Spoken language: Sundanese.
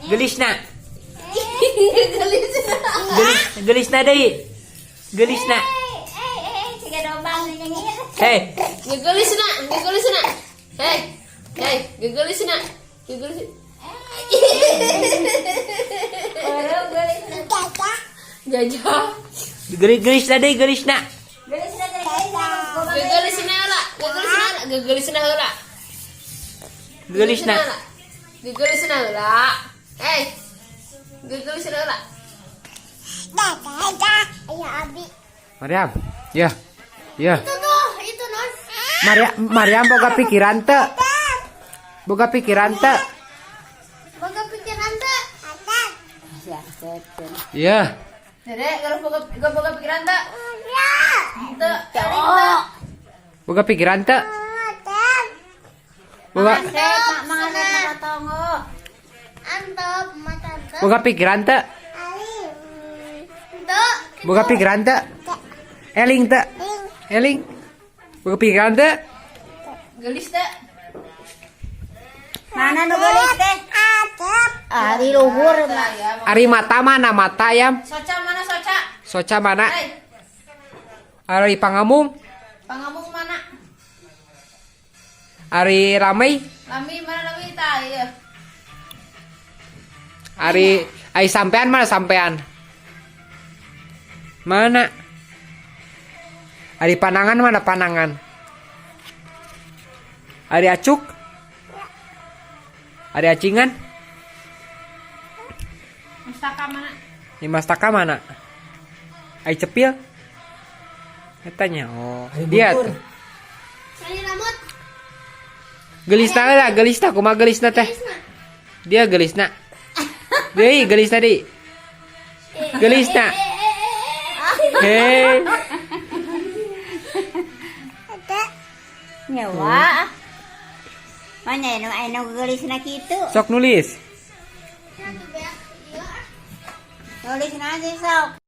Geulisna. Geulis, geulisna deui. Geulisna. Siga domba nyengir. Hei, Geulisna, geulisna. Hei. Hei, geulisna. Geulis. Baru geulisna. Gajah. Geulis, geulisna deui, geulisna. Geulisna teh geulisna. Geulisna heula, geulisna heula, geulisna heula. Geulisna. Geulisna heula. Hei. Geulisna heula. Mariam. Ya. Ya. Itu tuh, itu non. Maria, Mariam boga pikiran teu? Boga pikiran teu? Boga pikiran teu? Ya, Iya. Dede, kalau boga pikiran teu? Teu, eling teu. Boga pikiran teu? Boga Mangan tongo. Antep, mata. Boga pikiran teu? Boga pikiran teu? Eling teu? Eling. Boga pikiran teu? Geulis teu? Mana nu geulis teh? Ari luhur mah. Ari mata mana mata yam? Soca mana soca? Soca mana? Hei, Ari pangamung? Pangamung mana? Ari ramai? Lami mana lami tah iya. Ari ari sampean mana sampean? Mana? Ari panangan mana panangan? Ari acuk? Ari acingan? Mustaka mana? Ini Mastaka mana? Ari cepil? Katanya, oh dia tuh. Sani rambut. Geulisna lah, geulisna, kumaha geulisna teh? Dia geulisna. Deui, geulisna deui. Geulisna. Hei. Nyawa. Mana anu anu geulisna kitu? Sok nulis. Nulisna sih sok.